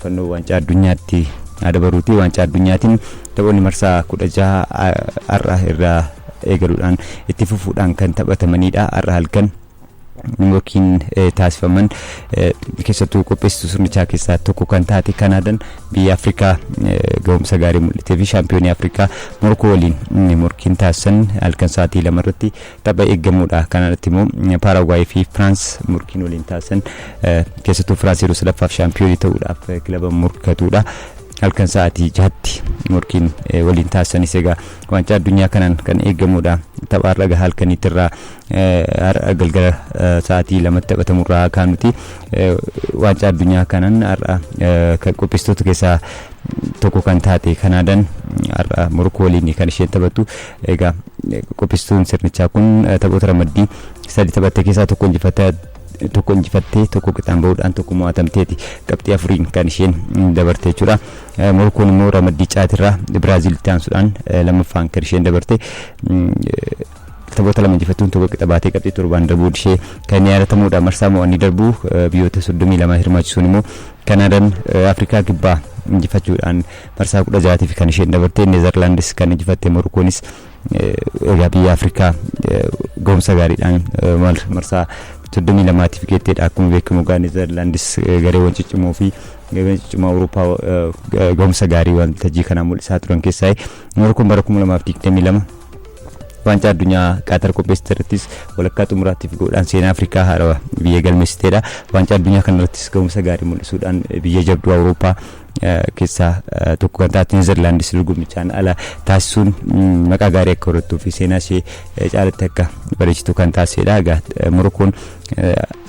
Fannoo waancaa addunyaatti dabaruuti. Waancaa addunyaatiin taphoonni marsaa 16 har'a irraa eegaluudhaan itti fufuudhaan kan taphatamanidha. Har'a halkan morkiin taasifaman keessattuu qopheessituu sirnichaa keessaa tokko kan taate Kanaadaan biyya Afrikaa ga'umsa gaarii mul'itee fi shaampiyoonii Afrikaa Morokoo waliin morkiin taasisan halkan sa'aatii 2 irratti tapha eeggamudha. Kanaadatti immoo Paaraagwaay fi Firaans morkiin waliin taasisan, keessattuu Firaans yeroo sadaffaaf shaampiyoonii ta'uudhaaf kilaba morkatudha. Halkan sa'aatii 6tti morkiin waliin taasisanis egaa waancaa addunyaa kanaan kan eeggamudha. Tapha har'a halkaniitirraa, har'a galgala sa'aatii 2tti taphatamurraa kaanuti. Waancaa addunyaa kanaan har'a kan qopheessitoota keessaa tokko kan taate Kanaadaan har'a Morokoo waliin kan isheen taphattu. Egaa qopheessituun sirnichaa kun taphoota ramaddii sadi taphatte keessaa tokko injifattee, tokko injifattee, tokko qixaan bahuudhaan, tokko mo'atamteeti qabxii afuriin kan isheen dabarte jechuudha. Morokoon immoo ramaddii caatirraa Biraaziilitti aansuudhaan lammaffaan kan isheen dabarte, taphoota lama injifattuun, tokko qixa baatee, qabxii torbaan darbuun ishee kan yaadatamudha. Marsaa mo'anii darbuu biyyoota 32 hirmaachisuun immoo Kanaadaan Afrikaa Kibbaa injifachuudhaan marsaa 16tiif kan isheen dabarte. Neezerlaandis kan injifatte. Morokoonis egaa biyya Afrikaa ga'umsa gaariidhaan marsaa 32tiif geetteedha. Akkuma beekamu egaa Neezerlaandis gareewwan ciccimoo fi gareewwan ciccimoo Awurooppaa ga'umsa gaarii waltajjii kanaa mul'isaa turan keessaa. Morokoon bara 2022 waancaa addunyaa Qaatar qopheessite irrattis walakkaa xumuraatiif godhaan seenaa Afrikaa haarawaa biyya galmeessiteedha. Waancaa addunyaa kanarrattis ga'umsa gaarii mul'isuudhaan biyya jabduu Awurooppaa keessaa tokko kan taate Neezerlaandis dorgommichaan ala taasisuun maqaa gaarii akka horattuu fi seenaa ishee caalatti akka bareechitu kan taasisedha. Egaa Morokoon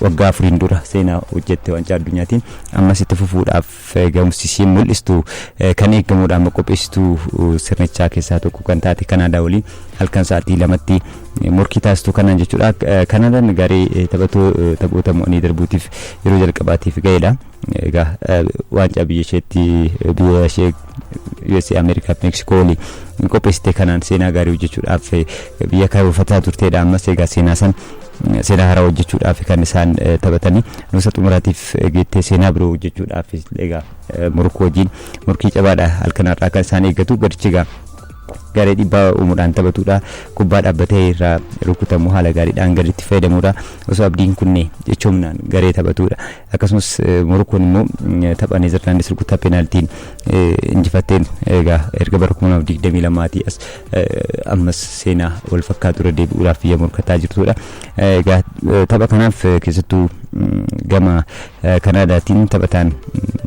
waggaa afuriin dura seenaa hojjette waancaa addunyaatiin ammas itti fufuudhaaf ga'umsi isheen mul'istu kan eeggamudha. Amma qopheessituu sirnichaa keessaa tokko kan taate Kanaadaa waliin halkan sa'aatii 2tti morkii taasistu kanaan jechuudha. Kanaadaan garee taphoota mo'anii darbuutiif yeroo jalqabaatiif ga'edha. Egaa waancaa biyya isheetti, biyya ishee USA Ameerikaa fi Meeksikoo waliin qopheessite kanaan seenaa gaarii hojjechuudhaaf biyya karoorfataa turteedha. Ammas egaa seenaa san, seenaa haaraa hojjechuudhaaf kan isaan taphatanii nuusa xumuraatiif geettee seenaa biroo hojjechuudhaaf egaa Morokoo wajjin morkii cabaadha halkan har'aa kan isaan eeggatu. Garichi egaa garee dhiibbaa uumuudhaan taphatudha. Kubbaa dhaabbatee irraa rukutamu haala gaariidhaan gaditti fayyadamuudha. Osoo abdiin kunne jechoomnaan garee taphatudha. Akkasumas Morokoon immoo tapha Neezerlaandis rukuttaa peenaaltiin injifatteen egaa erga bara 2022 as ammas seenaa wal fakkaatu irra deebi'uudhaaf biyya morkataa jirtudha. Egaa tapha kanaaf keessattuu gama Kanaadaatiin taphataan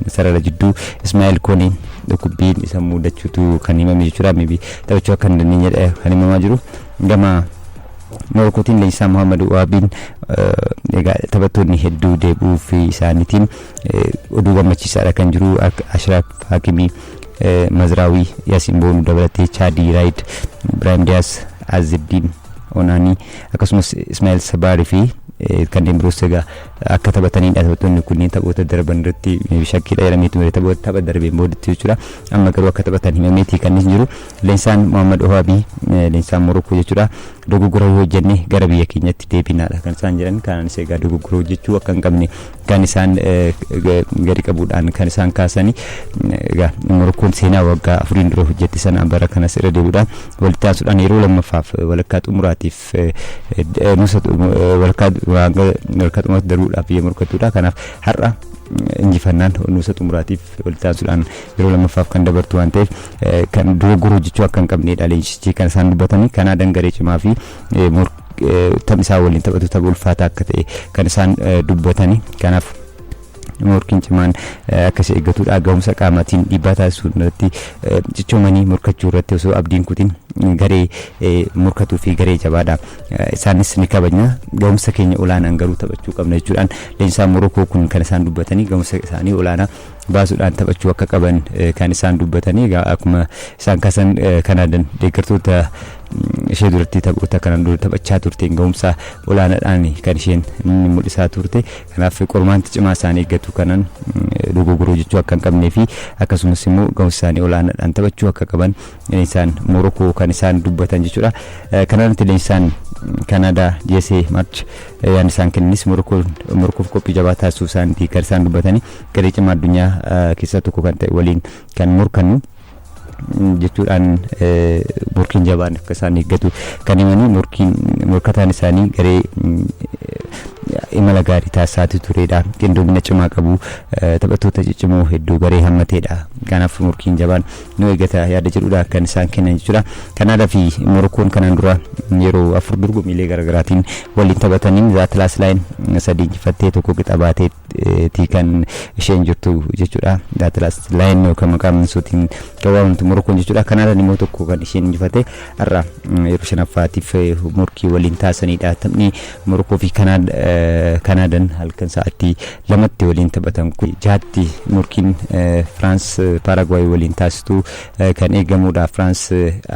sarara jidduu Ismaa'eel Koonii dhukkubbiin isa mudachuutu kan himame jechuudha. Maybe taphachuu akka hin dandeenyedha kan himamaa jiru. Gama Morokootiin leenjisaa Muhammad Waabiin egaa taphattoonni hedduu deebi'uu fi isaaniitiin oduu gammachiisaadha kan jiru. Ashraaf Hakimii, Mazraawii, Yaasiin Boonuu dabalatee Chaadii Raayid, Ibrahim Diyaas, Aziddiin Onaanii, akkasumas Ismaa'eel Sabaarii fi kanneen biroos egaa akka taphatanidha. Taphattoonni kunneen taphoota darban irratti shakkiidha jedhameetu ture tapha darbeen boodatti jechuudha. Amma garuu akka taphatan himameeti kan inni jiru. Leensaan Muhammad Ohaabii, leensaan Morokoo jechuudha, dogoggora yoo hojjenne gara biyya keenyatti deebinaadha kan isaan jedhan. Kanaanis egaa dogoggora hojjechuu akka hin qabne kan isaan gadi qabuudhaan kan isaan kaasanii. Egaa Morokoon seenaa waggaa afuriin dura hojjette sana bara kanas irra deebi'uudhaan walitti aansuudhaan yeroo lammaffaaf walakkaa xumuraatiif, nuusa walakkaa xumuraatti darbuudhaaf biyya morkattuudha. Kanaaf har'a injifannaan nuusa xumuraatiif walitti aansuudhaan yeroo lammaffaaf kan dabartu waan ta'eef kan dogoggora hojjechuu akka hin qabnedha leenjichi kan isaan dubbatanii. Kanaadaan garee cimaa fi taphni isaa waliin taphatu tapha ulfaataa akka ta'e kan isaan dubbatanii. Kanaaf morkiin cimaan akkasii eeggatudha. Ga'umsa qaamaatiin dhiibbaa taasisuu irratti cichoomanii morkachuu irratti osoo abdiin kutin garee morkatuu fi garee jabaadha. Isaanis ni kabajna, ga'umsa keenya olaanaan garuu taphachuu qabna jechuudhaan leenjisaan Morokoo kun kan isaan dubbatanii. Ga'umsa isaanii olaanaa baasuudhaan taphachuu akka qaban kan isaan dubbatanii. Egaa akkuma isaan kaasan Kanaadan deeggartoota ishee duratti taphoota kanaan dura taphachaa turteen ga'umsa olaanaadhaan kan isheen mul'isaa turte. Kanaaf qormaanti cimaa isaan eeggatu kanaan dogoggora hojjechuu akka hin qabnee fi akkasumas immoo ga'umsa isaanii olaanaadhaan taphachuu akka qaban leenjisaan Morokoo kan isaan dubbatan jechuudha. Kanarratti leenjisaan Kanaadaa Jeesee March yaadni isaan kennanis Morokoof qophii jabaa taasisuu isaaniiti kan isaan dubbatanii. Garee cimaa addunyaa addunyaa keessaa tokko kan ta'e waliin kan morkannu jechuudhaan morkiin jabaan akka isaan eeggatu kan himanii, morkiin morkataan isaanii garee imala gaarii taasisaati turedha. Qindoomina cimaa qabu, taphattoota ciccimoo hedduu garee hammateedha. Kanaaf morkiin jabaan nu eeggata yaada jedhudha kan isaan kennan jechuudha. Kanaadaa fi Morokkoon kanaan dura yeroo afur dorgommiilee garaagaraatiin waliin taphataniin Atlas Lion sadii injifattee tokko qixa baateetii kan isheen jirtu jechuudha. Atlas Lion yookaan maqaa Mansuutiin kan waamamtu Morokkoon jechuudha. Kanaadaan immoo tokko kan isheen injifate. Har'a yeroo shanaffaatiif morkii waliin taasisanidha. Taphni Morokkoo fi Kanaadaan halkan sa'aatii 2tti waliin taphatan kun 6tti morkiin Firaans Paaraagwaay waliin taasistu kan eegamudha. Firaans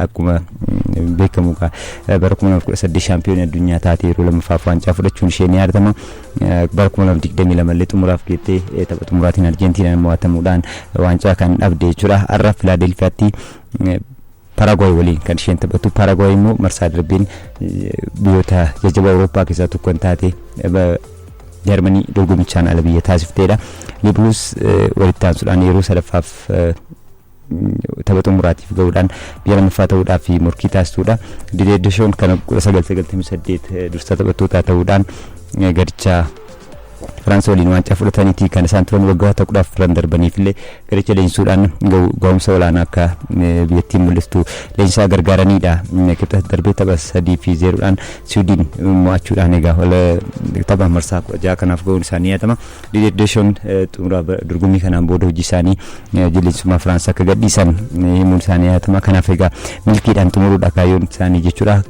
akkuma beekamu bara 2018 shaampiyoonii addunyaa taate yeroo lammaffaaf waancaa fudhachuun ishee ni yaadatama. Bara 2022 illee xumuraaf geettee tapha xumuraatiin Arjentiinaan mo'atamuudhaan waancaa kan dhabde jechuudha. Har'a Filaadelfiyaatti Paaraagwaay waliin kan isheen taphattu. Paaraagwaay immoo marsaa darbeen biyyoota jajjaboo Awurooppaa keessaa tokko kan taate Jarmanii dorgomichaan ala biyya taasifteedha. Liibuus walitti aansuudhaan yeroo sadaffaaf tapha xumuraatiif gahuudhaan biyya lammaffaa ta'uudhaaf morkii taasisuudha. Didier Deschamps kan 1998 dursa taphattootaa ta'uudhaan garicha Firaans waliin waancaa fudhataniiti kan isaan turan. Waggoota 14 darbaniif illee garicha leenjisuudhaan ga'umsa olaanaa akka biyyattiin mul'istu leenjisaa gargaaranidha. Kibxata darbee tapha 3-0dhaan Siwiidin mo'achuudhaan egaa tapha marsaa 16 kanaaf ga'uun isaanii yaadama. Didier Deschamps xumura dorgommii kanaan booda hojii isaanii leenjisummaa Firaans akka gadhiisan himuun isaanii yaadama. Kanaaf egaa milkiidhaan xumuruudha kaayyoon isaanii jechuudha.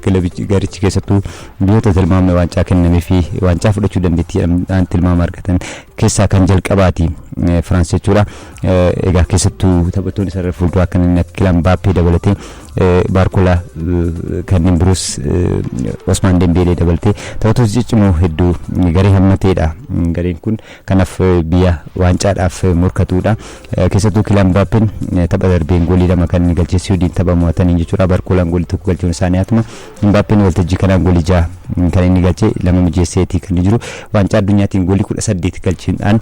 Garichi keessattuu biyyoota tilmaamni waancaa kennamee fi waancaa fudhachuu dandeettii tilmaama argatan keessaa kan jalqabaati Firaans jechuudha. Egaa keessattuu taphattoonni sarara fuulduraa kanneen akka Kylian Mbappé dabalatee, Baarkola, kanneen biroos, Osmaan Dembeelee dabalatee taphattoota ciccimoo hedduu garee hammateedha. Gareen kun kanaaf biyya waancaadhaaf morkatuudha. Keessattuu Kylian Mbappén tapha darbeen goolii lama kan inni galchee Siwiidin tapha mo'atanii jechuudha. Baarkolaan goolii tokko galchuun isaanii hatuma. Mbappén waltajjii kanaan goolii jaha kan inni galchee, lama mijeesseetii kan jiru. Waancaa addunyaatiin goolii 18 galchuudhaan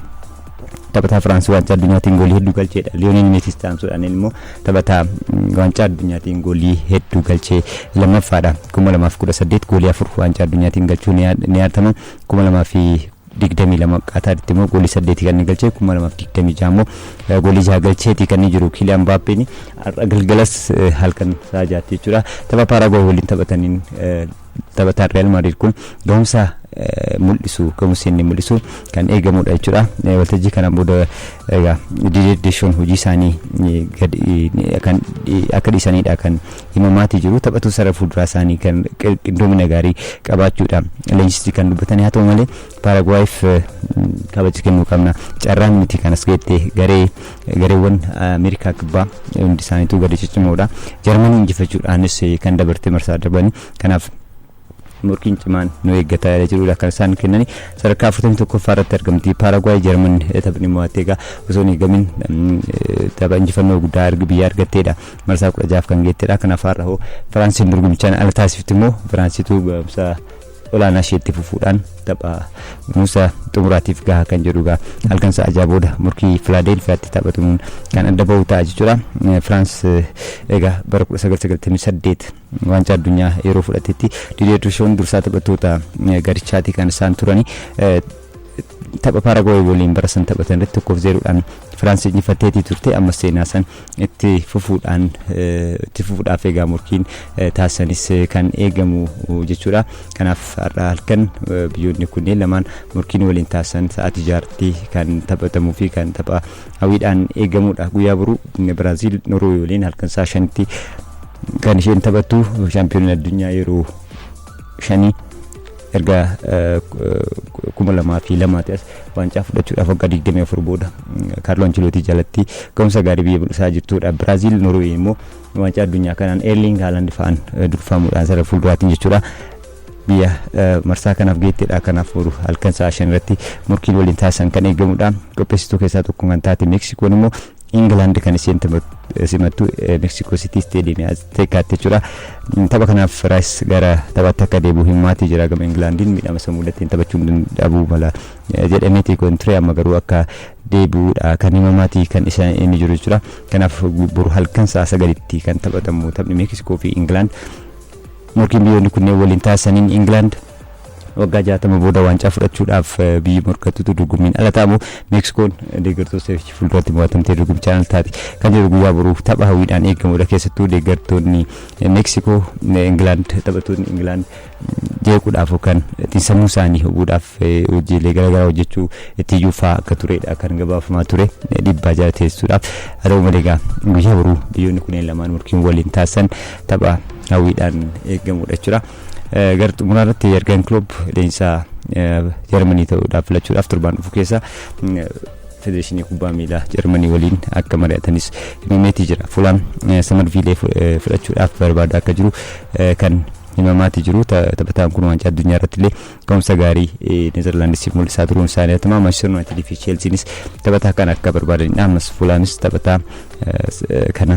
taphataa Firaansii waancaa addunyaatiin goolii hedduu galcheedha. Liyoonel Meesii taansuudhaan immoo taphataa waancaa addunyaatiin goolii hedduu galchee lammaffaadha. 2018 goolii afur waancaa addunyaatiin galchuu ni yaadama. 2022 Qaataaritti immoo goolii saddeeti kan inni galchee, 2026 immoo goolii jaha galcheeti kan inni jiru Kiiliyaan Mbaappeen. Har'a galgalas halkan sa'a 6tti jechuudha. Tapha Paaraagwaay waliin taphataniin taphataan Real Madrid kun ga'umsa mul'isu, ga'umsi inni mul'isu kan eegamudha jechuudha. Waltajjii kanaan booda egaa Didier Deschamps hojii isaanii kan akka dhiisanidha kan himamaatii jiru. Taphatu sarara fuulduraa isaanii kan qindoomina gaarii qabaachuudha. Leenjistii kan dubbatanii, haa ta'u malee Paaraagwaayiif kabaja kennuu qabna. Carraan miti kan as geette, gareewwan Ameerikaa Kibbaa hundi isaaniitu gadi ciccimoodha. Jarmanii injifachuudhaanis kan dabarte marsaa darbanii, kanaaf morkiin cimaan nu eeggataa jedhudha kan isaan kennani. Sadarkaa 41ffaa irratti argamti Paaraagwaay. Jarman taphni mo'attee egaa osoo hin eegamin tapha injifannoo guddaa biyya argatteedha, marsaa 16f kan geettedha. Kanaaf har'a hoo Firaansiin dorgomichaan ala taasifti immoo Firaansitu ga'umsa olaanaa isheetti fufuudhaan tapha nuusa xumuraatiif gaha kan jedhu gaa halkan sa'a 6 booda morkii Filaadelfiyaatti taphatamuun kan adda bahu ta'a jechuudha. Firaans egaa bara 1998 waancaa addunyaa yeroo fudhatetti Didier Deschamps dursaa taphattoota garichaati kan isaan turani. Tapha Paaraagwaay waliin bara san taphatan irratti 1-0dhaan Firaans injifatteetii turte. Amma seenaa san itti fufuudhaaf egaa morkiin taasisanis kan eegamu jechuudha. Kanaaf har'a halkan biyyoonni kunneen lamaan morkiin waliin taasisan sa'aatii 6tti kan taphatamuu fi kan tapha hawwiidhaan eegamudha. Guyyaa boruu Biraaziil Norwee waliin halkan sa'a 5tti kan isheen taphattu. Shaampiyooniin addunyaa yeroo shanii erga 2002ti as waancaa fudhachuudhaaf waggaa 24 booda Kaarloo Ancelootii jalatti ga'umsa gaarii biyya mul'isaa jirtudha. Biraaziil. Norwee immoo waancaa addunyaa kanaan Eerling Haaland fa'aan durfamuudhaan sarara fuulduraatiin jechuudha. Biyya marsaa kanaaf geetteedha. Kanaaf boru halkan sa'a 5 irratti morkiin waliin taasisan kan eegamudha. Qopheessituu keessaa tokko kan taate Meeksikoon immoo Ingilaand kan isheen simattu Meeksikoo Sitii Isteediyeemii Azteekaatti jechuudha. Tapha kanaaf Raayis gara taphaatti akka deebi'u himaatii jira. Gama Ingilaandiin miidhama isa mudateen taphachuu dhabuu mala jedhameeti kun ture, amma garuu akka deebi'uudha kan himamaatii kan isa inni jiru jechuudha. Kanaaf boru halkan sa'a 9tti kan taphatamu taphni Meeksikoo fi Ingilaand, morkiin biyyoonni kunneen waliin taasisaniin Ingilaand waggaa 60 booda waancaa fudhachuudhaaf biyyi morkattutu dorgommiin ala ta'amu, Meeksikoon deeggartoota ishee fuulduratti mo'atamtee dorgomichaan ala taati kan jedhu guyyaa boruu tapha hawwiidhaan eegamudha. Keessattuu deeggartoonni Meeksikoo Ingilaand, taphattoonni Ingilaand jeequudhaaf yookaan ittiin sammuu isaanii hubuudhaaf hojiilee garaagaraa hojjechuu itti iyyuu akka turedha kan gabaafamaa ture dhiibbaa jala teessisuudhaaf. Haa ta'u malee egaa guyyaa boruu biyyoonni kunneen lamaan morkiin waliin taasisan tapha hawwiidhaan eegamudha jechuudha. Gara xumuraa irratti Jurgen Klopp leenjisaa Jarmanii ta'uudhaaf filachuudhaaf torbaan dhufu keessa federeeshinii kubbaa miilaa Jarmanii waliin akka mari'atanis himameetii jira. Fulaan Samarviilee fudhachuudhaaf barbaada akka jiru kan himamaatii jiru. Taphataan kun waancaa addunyaa irratti illee ga'umsa gaarii Neezerlaandisiif mul'isaa turuun isaanii yaadatamaa. Manchester United fi Chelseanis taphataa kana akka barbaadanidha. Ammas Fulaamis taphataa kana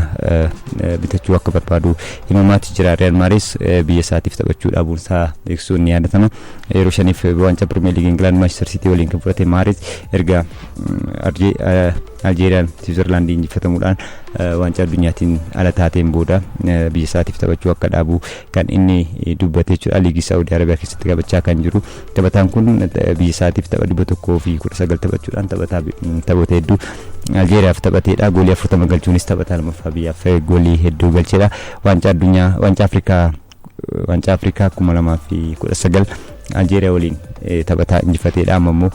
bitachuu akka barbaadu himamaatii jira. Riyad Mahrez biyya isaatiif taphachuu dhabuun isaa beeksisuun ni yaadatama. Yeroo shaniif waancaa Pirimeer Liigii Ingilaand Manchester City waliin kan fudhate Mahrez erga Aljeeriyaan Siwiizerlaandii injifatamuudhaan waancaa addunyaatiin ala taateen booda biyya isaatiif taphachuu akka dhaabu kan inni dubbate jechuudha. Liigii Saawudii Arabiyaa keessatti taphachaa kan jiru taphataan kun biyya isaatiif tapha 119 taphachuudhaan taphataa taphoota hedduu Aljeeriyaaf taphateedha. Goolii 40 galchuunis taphataa lammaffaa biyyaaf goolii hedduu galcheedha. Waancaa addunyaa, waancaa Afrikaa, waancaa Afrikaa 2019 Aljeeriyaa waliin taphataa injifateedha. Amma immoo